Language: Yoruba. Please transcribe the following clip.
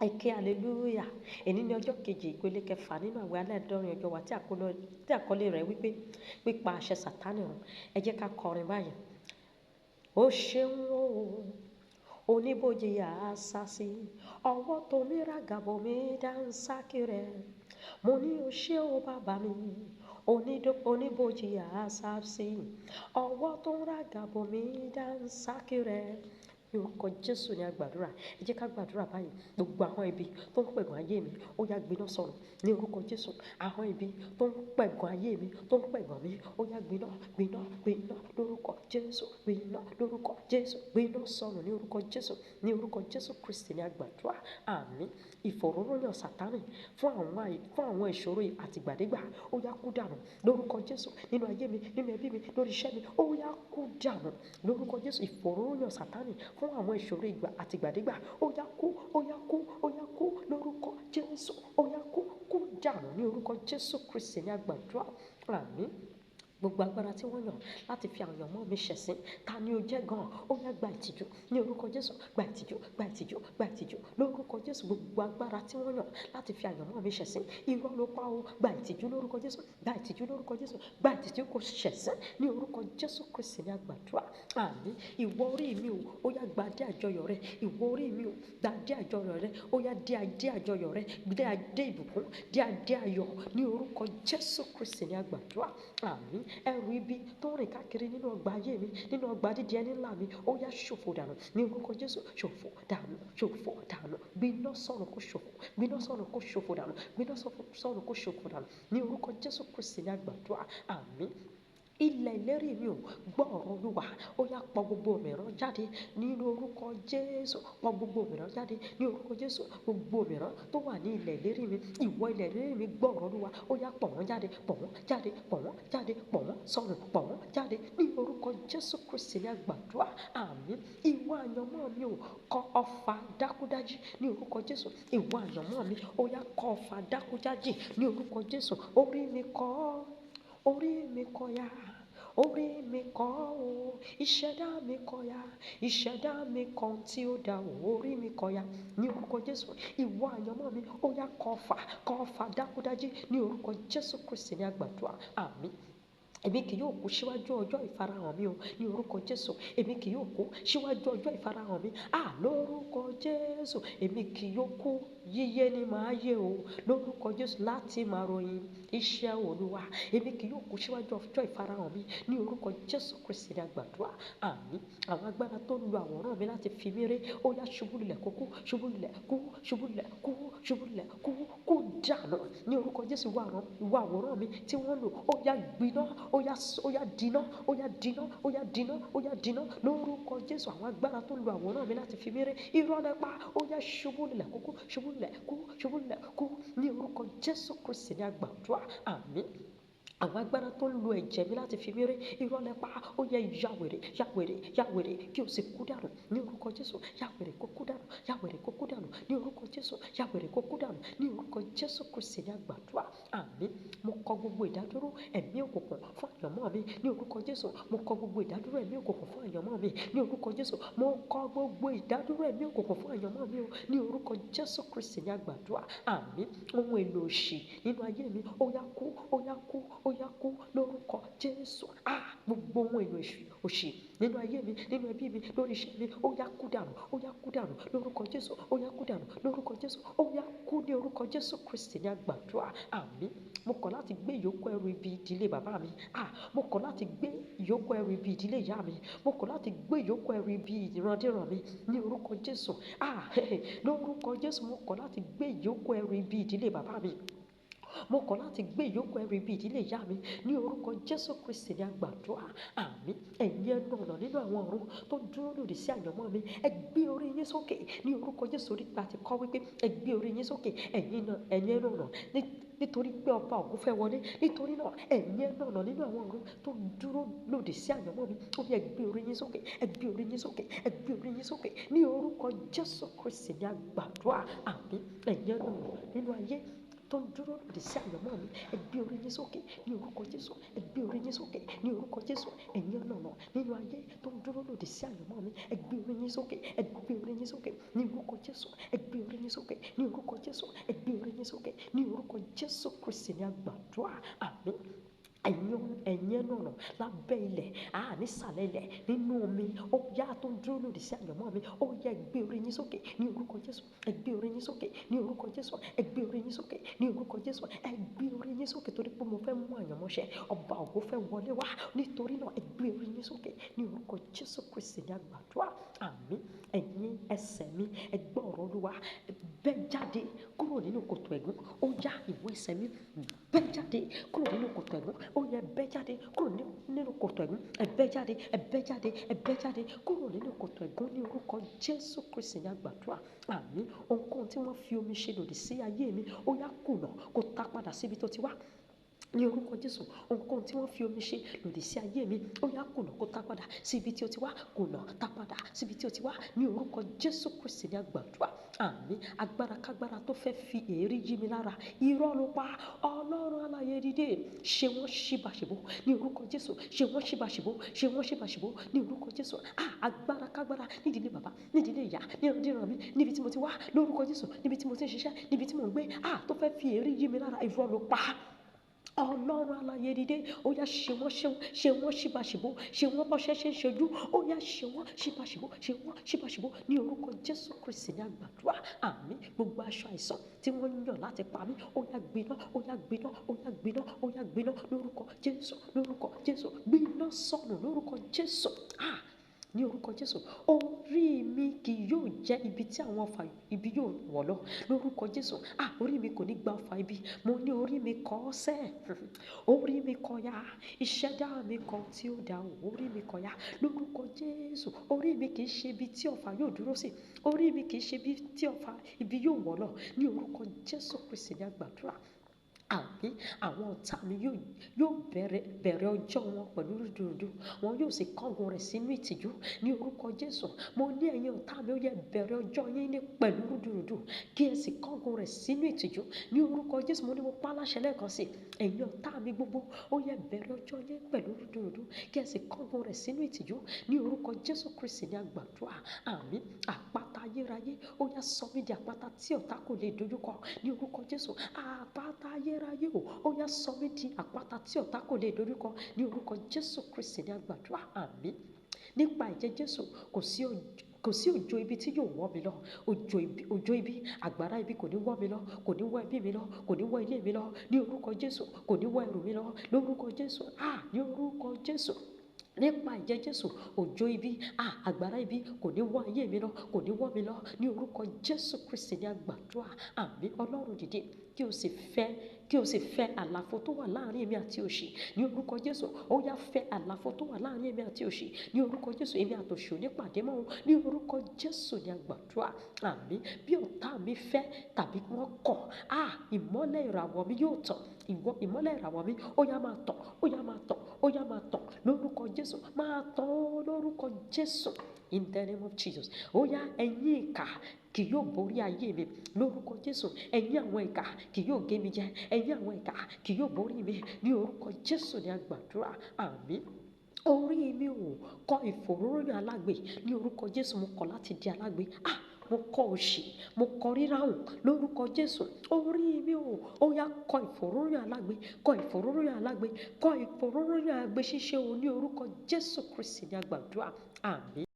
Ẹ ké hallelujah. Èní ní ọjọ́ kejì ìpele kẹfà nínú àwẹ̀ aládọ́rin ọjọ́ wa tí àkọlé rẹ̀ wípé pípa àṣẹ Sátánì run. Ẹ jẹ́ ká kọrin báyìí. Ó ṣeun o, oníbojì àṣàsí, ọwọ́ tó mi ràgàbọ̀ mi dánsákì rẹ̀. Mo ní o ṣé o bàbá mi, oníbojì àṣàsí, ọwọ́ tó ń ràgàbọ̀ mi dánsákì rẹ̀. Ní orúkọ Jésù ni a gbàdúrà. Ẹ jẹ́ ká gbàdúrà báyìí. Gbogbo àwọn ibi tó ń pẹ̀gàn ayé mi, ó yá gbiná sọnù. Ní orúkọ Jésù, àwọn ibi tó ń pẹ̀gàn ayé mi, tó ń pẹ̀gàn mi, ó yá gbiná, gbiná, gbiná lórúkọ Jésù, gbiná lórúkọ Jésù, gbiná sọnù ní orúkọ Jésù. Ní orúkọ Jésù Kristi ni a gbàdúrà. Àmín. Ìfòróróyàn Sátánì fún àwọn ìṣòro àtìgbàdégbà, ó yá kú dànù lórúkọ Jésù nínú ayé mi, nínú ẹbí mi, lórí iṣẹ́ mi, ó yá kú dànù lórúkọ Jésù. Ìfòróróyàn Sátánì fún àwọn ìṣòro ìgbà àtìgbàdégbà, ó yá kú, ó yá kú, ó yá kú lórúkọ Jésù, ó yá kú, kú dànù ní orúkọ Jésù Kristi ní a gbàdúrà. Àmín. Gbogbo agbára tí wọ́n yàn láti fi àyànmọ́ mi ṣẹ̀sín, ta ni ó jẹ́ gan-an? Ó yá gba ìtìjú ní orúkọ Jésù, gba ìtìjú, gba ìtìjú, gba ìtìjú lórúkọ Jésù. Gbogbo agbára tí wọ́n yàn láti fi àyànmọ́ mi ṣẹ̀sín, irọ́ ló pa ó, gba ìtìjú lórúkọ Jésù, gba ìtìjú lórúkọ Jésù, gba ìtìjú kò ṣẹ̀sín ní orúkọ Jésù Kristi ní a gbàdúrà. Àmín. Ìwọ orí mi o, ó yá gba dé àjọyọ̀ rẹ. Ìwọ orí mi o, gba dé àjọyọ̀ rẹ. Ó yá dé adé àjọyọ̀ rẹ, dé adé ìbùkún, dé adé ayọ̀ ní orúkọ Jésù Kristi ní a gbàdúrà. Àmín. Ẹrù ibi tó ń rìn káàkiri nínú ọgbà ayé mi, nínú ọgbà dídí ẹni ńlá mi, ó yá ṣòfò dànù ní orúkọ Jésù. Ṣòfò dànù, ṣòfò dànù, gbiná sọ̀rọ̀ kó ṣòfò, gbiná sọ̀rọ̀ kó ṣòfò dànù, gbiná sọ̀rọ̀ kó ṣòfò dànù ní orúkọ Jésù Kristi ní a gbàdúrà. Àmín. Ilẹ̀ ìlérí mi ò, gbọ́ ọ̀rọ̀ Olúwa, ó yá pọ̀ gbogbo òmìrán jáde nínú orúkọ Jésù, pọ̀ gbogbo òmìrán jáde ní orúkọ Jésù. Gbogbo òmìrán tó wà ní ilẹ̀ ìlérí mi, ìwọ ilẹ̀ ìlérí mi, gbọ́ ọ̀rọ̀ Olúwa, ó yá pọ̀ wọ́n jáde, pọ̀ wọ́n jáde, pọ̀ wọ́n jáde, pọ̀ wọ́n sọnù, pọ̀ wọ́n jáde ní orúkọ Jésù Kristi ní a gbàdúrà. Àmín. Ìwọ àyànmọ́ mi ò, kọ ọfà dákúdájí ní orúkọ Jésù. Ìwọ àyànmọ́ mi, ó yá kọ ọfà dákúdájí ní orúkọ Jésù. Orí mi kọ́, orí mi kọ́ ya, orí mi kọ́ o, ìṣẹ̀dá mi kọ́ ya, ìṣẹ̀dá mi kọ́ tí ó dá o, orí mi kọ́ ya ní orúkọ Jésù. Ìwọ àyànmọ́ mi, ó yá kọ ọfà dákúdájí ní orúkọ Jésù Kristi ní a gbàdúrà. Àmín. Èmi kì yóò kú síwájú ọjọ́ ìfarahàn mi o ní orúkọ Jésù. Èmi kì yóò kú síwájú ọjọ́ ìfarahàn mi. À lórúkọ Jésù, èmi kì yóò kú, yíyé ni màá yé o lórúkọ Jésù láti máa ròyìn iṣẹ́ Olúwa. Èmi kì yóò kú síwájú ọjọ́ ìfarahàn mi ní orúkọ Jésù Kristi ní a gbàdúrà. Àmín. Àwọn agbára tó ń lo àwòrán mi láti fi mí ré, ó yá ṣubú lulẹ̀ kó kú, ṣubú lulẹ̀ kú, ṣubú lulẹ̀ kú, ṣubú lulẹ̀ kú, kú dànù ní orúkọ Jésù. Ìwọ àwòrán mi tí wọ́n lò, ó yá gbiná, ó yá dínà, ó yá dínà, ó yá dínà, ó yá dínà lórúkọ Jésù. Àwọn agbára tó ń lo àwòrán mi láti fi mí ré, irọ́ nípa, ó yá ṣubú lulẹ̀ kó kú, ṣubú lulẹ̀ kú, ṣubú lulẹ̀ kú ní orúkọ Jésù Kristi ní a gbàdúrà. Àmín. Àwọn agbára tó ń lo ẹ̀jẹ̀ mi láti fi mí ré, irọ́ lẹ pa, ó yẹ yàwèrè, yàwèrè, yàwèrè kí o sì kú dànù ní orúkọ Jésù. Yàwèrè kó kú dànù, yàwèrè kó kú dànù ní orúkọ Jésù. Yàwèrè kó kú dànù ní orúkọ Jésù Kristi ní a gbàdúrà. Àmín. Mo kọ gbogbo ìdádúró ẹ̀mí òkùnkùn fún àyànmọ́ mi ní orúkọ Jésù. Mo kọ gbogbo ìdádúró ẹ̀mí òkùnkùn fún àyànmọ́ mi ní orúkọ Jésù. Mo kọ gbogbo ìdádúró ẹ̀mí òkùnkùn fún àyànmọ́ mi o ní orúkọ Jésù Kristi ní a gbàdúrà. Àmín. Ohun èlò òṣì nínú ayé mi, ó yá kú, ó yá kú, ó yá kú lórúkọ Jésù. Gbogbo ohun èlò òṣì nínú ayé mi, nínú ẹbí mi, lórí iṣẹ́ mi, ó yá kú dànù, ó yá kú dànù lórúkọ Jésù, ó yá kú dànù lórúkọ Jésù, ó yá kú ní orúkọ Jésù Kristi ní a gbàdúrà. Àmín. Mo kọ̀ láti gbé ìyókù ẹrù ibi ìdílé bàbá mi. Mo kọ̀ láti gbé ìyókù ẹrù ibi ìdílé ìyá mi. Mo kọ̀ láti gbé ìyókù ẹrù ibi ìrandíran mi ní orúkọ Jésù. Lórúkọ Jésù, mo kọ̀ láti gbé ìyókù ẹrù ibi ìdílé bàbá mi. Mo kọ̀ láti gbé ìyókù ẹrù ibi ìdílé ìyá mi ní orúkọ Jésù Kristi ní a gbàdúrà. Àmín. Ẹ̀yin ẹnu ọ̀nà nínú àwọn ọ̀run tó dúró lòdì sí àyànmọ́ mi, ẹ gbé orí yín sókè ní orúkọ Jésù. Orí pa ti kọ́ wípé ẹ gbé orí yín sókè, ẹ̀yin ẹnu ọ̀nà, nítorí pé ọba ògo fẹ́ wọlé. Nítorí náà, ẹ̀yin ẹnu ọ̀nà nínú àwọn ọ̀run tó dúró lòdì sí àyànmọ́ mi, ó ní ẹ gbé orí yín sókè, ẹ gbé orí yín sókè, ẹ gbé orí yín sókè ní orúkọ Jésù Kristi ní a gbàdúrà. Àmín. Ẹ̀yin ẹnu ọ̀nà nínú ayé tó ń dúró lòdì sí àyànmọ́ mi, ẹ gbé orí yín sókè ní orúkọ Jésù. Ẹ gbé orí yín sókè ní orúkọ Jésù. Ẹ̀yin ẹnu ọ̀nà nínú ayé tó ń dúró lòdì sí àyànmọ́ mi, ẹ gbé orí yín sókè. Ẹ gbé orí yín sókè ní orúkọ Jésù. Ẹ gbé orí yín sókè ní orúkọ Jésù. Ẹ gbé orí yín sókè ní orúkọ Jésù Kristi ní a gbàdúrà. Àmín. Ẹ̀yin ẹnu ọ̀nà lábẹ́ ilẹ̀, nísàlẹ̀ ilẹ̀, nínú omi, ó yá tó ń dúró lòdì sí àyànmọ́ mi, ó yá, ẹ gbé orí yín sókè ní orúkọ Jésù. Ẹ gbé orí yín sókè ní orúkọ Jésù. Ẹ gbé orí yín sókè ní orúkọ Jésù. Ẹ gbé orí yín sókè torí pé mo fẹ́ mú àyànmọ́ ṣẹ. Ọba ògo fẹ́ wọlé wá. Nítorí náà, ẹ gbé orí yín sókè ní orúkọ Jésù Kristi ní a gbàdúrà. Àmín. Ẹ̀yin ẹsẹ̀ mi, ẹ gbọ́ ọ̀rọ̀ Olúwa. Bẹ́ jáde kúrò nínú kòtò ẹ̀gún. Ó yá, ìwọ ẹsẹ̀ mi, bẹ́ jáde kúrò nínú kòtò ẹ̀gún. Ó yá, bẹ́ jáde kúrò nínú kòtò ẹ̀gún. Ẹ bẹ́ jáde, ẹ bẹ́ jáde, ẹ bẹ́ jáde kúrò nínú kòtò ẹ̀gún ní orúkọ Jésù Kristi ní a gbàdúrà. Àmín. Ohunkóhun tí wọ́n fi omi ṣe lòdì sí ayé mi, ó yá, kùnà kó tá padà síbi tó ti wá ní orúkọ Jésù. Ohunkóhun tí wọ́n fi omi ṣe lòdì sí ayé mi, ó yá, kùnà kó tá padà sí ibi tí ó ti wá. Kùnà, tá padà síbi tí ó ti wá ní orúkọ Jésù Kristi ní a gbàdúrà. Àmín. Agbára kágbára tó fẹ́ fi èérí yí mi lára, irọ́ ló pa. Ọlọ́run alààyè, dìde, ṣe wọ́n ṣíbàṣìbò ní orúkọ Jésù. Ṣe wọ́n ṣíbàṣìbò, ṣe wọ́n ṣíbàṣìbò ní orúkọ Jésù. Agbára kágbára nídìílé bàbá, nídìílé ìyá, ní ìran mi, níbi tí mo ti wá, lórúkọ Jésù, níbi tí mo ti ń ṣiṣẹ́, níbi tí mò ń gbé, tó fẹ́ fi èérí yí mi lára, irọ́ ló pa. Ọlọ́run alààyè, dìde, ó yá, ṣe wọ́n, ṣe wọ́n, ṣe wọ́n ṣíbàṣìbò, ṣe wọ́n bọ́ṣẹ́ ṣe ń ṣojú. Ó yá, ṣe wọ́n ṣíbàṣìbò, ṣe wọ́n ṣíbàṣìbò ní orúkọ Jésù Kristi ní a gbàdúrà. Àmín. Gbogbo aṣọ àìsàn tí wọ́n yàn láti pa mí, ó yá, gbiná, ó yá, gbiná, ó yá, gbiná, ó yá, gbiná lórúkọ Jésù, lórúkọ Jésù, gbiná sọnù lórúkọ Jésù. Ní orúkọ Jésù, orí mi kì yóò jẹ́ ibi tí àwọn ọfà ibi yóò wọ̀ lọ lórúkọ Jésù. Orí mi kò ní gba ọfà ibi. Mo ní orí mi kọ́ sẹ́, orí mi kọ́ ya, ìṣẹ̀dá mi kọ́ tí ó dá o, orí mi kọ́ ya lórúkọ Jésù. Orí mi kì í ṣe ibi tí ọfà yóò dúró sí. Orí mi kì í ṣe ibi tí ọfà ibi yóò wọ̀ lọ ní orúkọ Jésù Kristi ní a gbàdúrà. Àmín. Àwọn ọ̀tá mi yóò bẹ̀rẹ̀ ọjọ́ wọn pẹ̀lú rúdurùdu, wọn yóò sì kángun rẹ̀ sínú ìtìjú ní orúkọ Jésù. Mo ní ẹ̀yin ọ̀tá mi, ó yẹ, bẹ̀rẹ̀ ọjọ́ yín ní pẹ̀lú rúdurùdu, kí ẹ sì kángun rẹ̀ sínú ìtìjú ní orúkọ Jésù. Mo ní, mo pa á láṣẹ lẹ́ẹ̀kan sí, ẹ̀yin ọ̀tá mi gbogbo, ó yẹ, bẹ̀rẹ̀ ọjọ́ yín pẹ̀lú rúdurùdu, kí ẹ sì kángun rẹ̀ sínú ìtìjú ní orúkọ Jésù Kristi ní a gbàdúrà. Àmín. Àpáta ayérayé, ó yá, sọ mí di àpáta tí ọ̀tá kò lè dojúkọ ní orúkọ Jésù. Àpáta ayérayé o, ó yá, sọ mí di àpáta tí ọ̀tá kò lè dojúkọ ní orúkọ Jésù Kristi ní a gbàdúrà. Àmín. Nípa ẹ̀jẹ̀ Jésù, kò sí òjò ibi tí yóò wọ́ mi lọ. Òjò ibi, òjò ibi, àgbàrá ibi kò ní wọ́ mi lọ, kò ní wọ́ ẹbí mi lọ, kò ní wọ́ ilé mi lọ ní orúkọ Jésù. Kò ní wọ́ ẹrù mi lọ lórúkọ Jésù. Ní orúkọ Jésù, nípa ẹ̀jẹ̀ Jésù, òjò ibi, àgbàrá ibi kò ní wọ́ ayé mi lọ, kò ní wọ́ mi lọ ní orúkọ Jésù Kristi ní a gbàdúrà. Àmín. Ọlọ́run, dìde, kí o sì fẹ́ àlàfo tó wà láàrin èmi àti òṣì ní orúkọ Jésù. Ó yá, fẹ́ àlàfo tó wà láàrin èmi àti òṣì ní orúkọ Jésù. Èmi àtòṣì ò ní pàdé mọ́ o ní orúkọ Jésù ní a gbàdúrà. Àmín. Bí ọ̀tá mi fẹ́ tàbí wọ́n kọ̀, ìmọ́lẹ̀ ìràwọ̀ mi yóò tàn. Ìwọ ìmọ́lẹ̀ ìràwọ̀ mi, ó yá, máa tàn, ó yá, máa tàn, ó yá, máa tàn lórúkọ Jésù. Máa tàn ó lórúkọ Jésù, in the name of Jesus. Ó yá, ẹ̀yin ìkà kì yóò borí ayé mi lórúkọ Jésù. Ẹ̀yin àwọn ìkà kì yóò gé mi jẹ. Ẹ̀yin àwọn ìkà kì yóò borí mi ní orúkọ Jésù ní a gbàdúrà. Àmín. Orí mi ò kọ ìfòróróyìn alágbe ní orúkọ Jésù. Mo kọ̀ láti di alágbe. Mo kọ̀ òṣì, mo kọ̀ ríràhùn lórúkọ Jésù. Orí mi ò, ó yá, kọ ìfòróróyìn alágbe, kọ ìfòróróyìn alágbe, kọ ìfòróróyìn agbe ṣíṣe o ní orúkọ Jésù Kristi ní a gbàdúrà. Àmín.